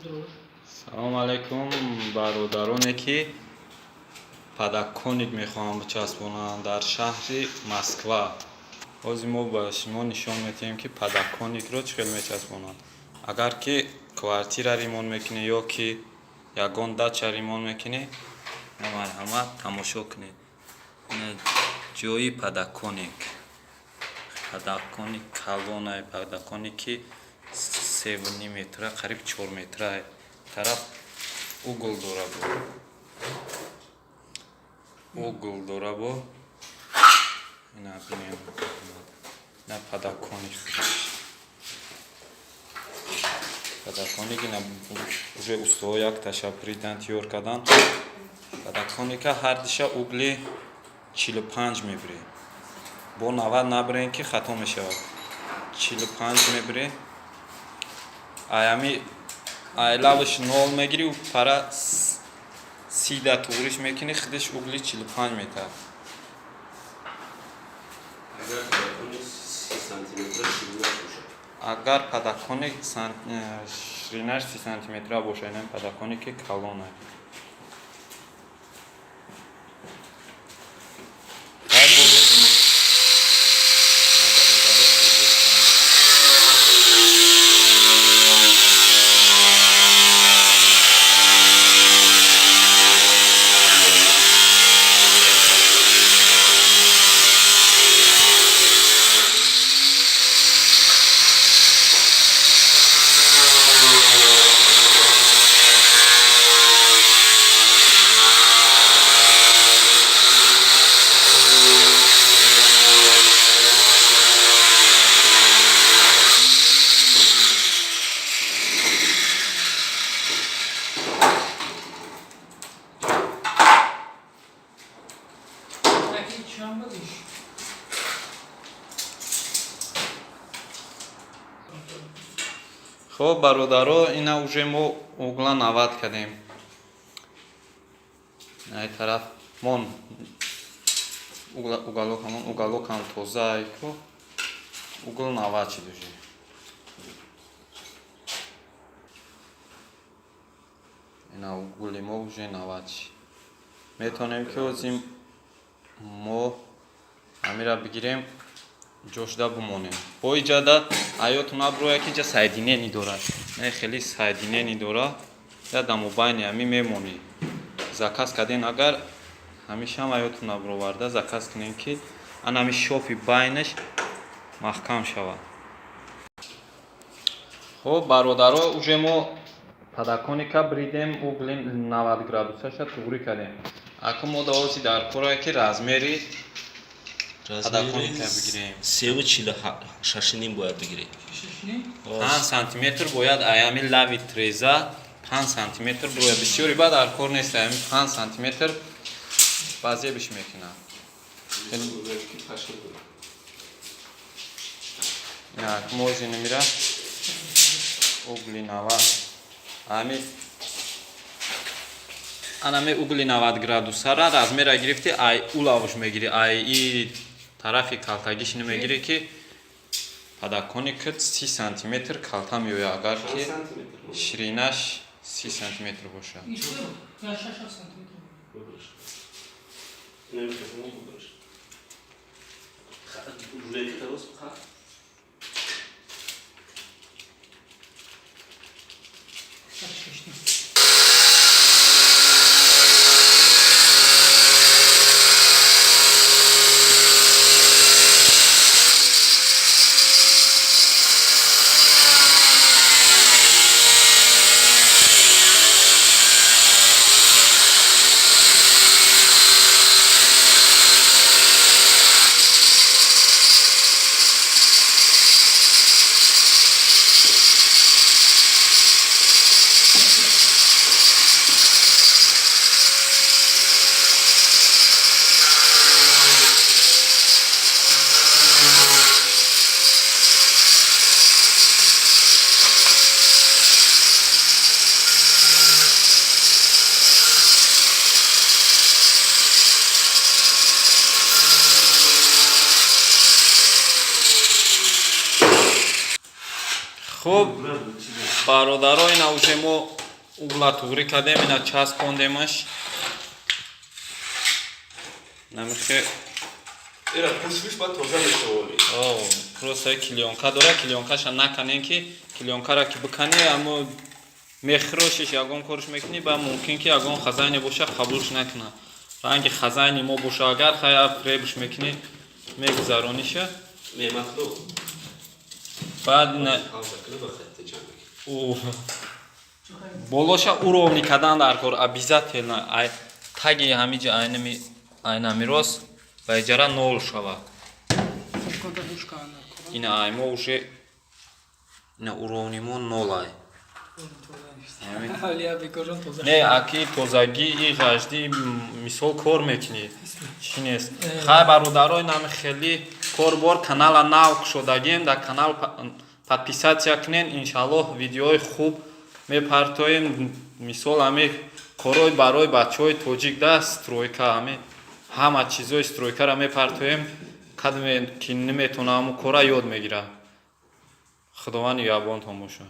Салом алейкум, бародароне, ки подоконник мехоҳанд бичаспонанд дар шаҳри Москва. Ҳозир мо ба шумо нишон медиҳем, ки подоконникро чӣ хел мечаспонанд. Агар ки квартира ремонт мекунӣ ё ки ягон дача ремонт мекунӣ, марҳамат, тамошо кунед. Ҷои подоконник, подоконник калонай, подоконники 3,5 метра, қариб 4 метра. Тараф угол дора, бо угол дора, бо ина бинем, ина подоконник, подоконник ина уже устоҳо якташа бридан, тиёр кардан. Подоконника ҳар диша угли 45 мебирӣ, бо 90 набирем, ки хато мешавад. 45 мебирӣ, аями айлавш нол мегирӣ, пара 30 да туғриш мекунӣ, худиш угли 45 метавад. Агар подоконник 30 сантиметра ширинаш бошад. Агар подоконник ширинаш 30 сантиметра бошад, инам подоконники калона. Хай, бо мебинем. Таки чанд будиш? Хоб, бародаро, ина уже мо угла 90 кардем. Ай тараф мон уголок, ҳамон уголок ҳам тоза ку, угол 90 шид уже. Ина угли мо уже 90 шид. Метавонем, ки озим мо ҳамира бигирем, ҷошда бимонем. Бо иҷада аёту наброя, ки ҷа соединение дорад, не, хеле соединение дорад, я да мобайни ҳами мемонӣ. Заказ кардем, агар ҳамешаам аёту наброварда заказ кунем, ки ан ҳами шофи байнаш маҳкам шавад. Хоб, бародаро, уже мо подоконника бридем, угли 90 градусаша туғрӣ кардем. Акун мо давози дар корае, ки размери подоконника бигирем. Севу чилу шашиним бояд бигирем. Шишни? 5 сантиметр бояд аями лави треза 5 сантиметр бояд. Бисёри ба дар кор нест, аями 5 сантиметр баъзебиш мекунад. Як мози намира угли 90, ами анами угли 90 градусара размера гирифти, ай улавш мегири, ай и тарафи калтагиш намегири, ки подоконникат 30 сантиметр калта меояд, агар ки ширинаш 30 сантиметр бошад. Иш буд? Я 6 сантиметр. Шишни. Хуб. Бародаро, ина уже мо угла туғрӣ кардем, ина часпондемаш. Намихе. Ира пӯшиш, баъд тоза мешаволи. О, просто клеёнка дора, клеёнкаша наканем, ки клеёнкара ки биканӣ, аммо мехрошиш, ягон корш мекунӣ, ба мумкин ки ягон хазайне боша, қабулш накуна. Ранги хазайни мо боша агар, хая, фребш мекунӣ, мегузарониша. Мематлуб. Баъд ина Пауза кунӣ, ба хатта ҷамъ. Болоша уровни кардан дар кор обязательно, ай таги ҳамиҷа, айнами айнами рост ба иҷара нол шава. Ина ай мо уже ина уровни мо нол ай. Не, аки тозагӣ и ғаждӣ, мисол, кор мекунӣ, чӣ нест. Хай, бародаро, инами хеле корбор, канала нав кушодагем, дар канал подписаться кунен. Иншаллоҳ, видеои хуб мепартоем. Мисол, ҳами корҳои барои бачаҳои тоҷик да стройка, ҳами ҳама чизои стройкаро мепартоем. Кадме ки наметона, ҳамун кора ёд мегирад. Худованд нигаҳбонтон бошад.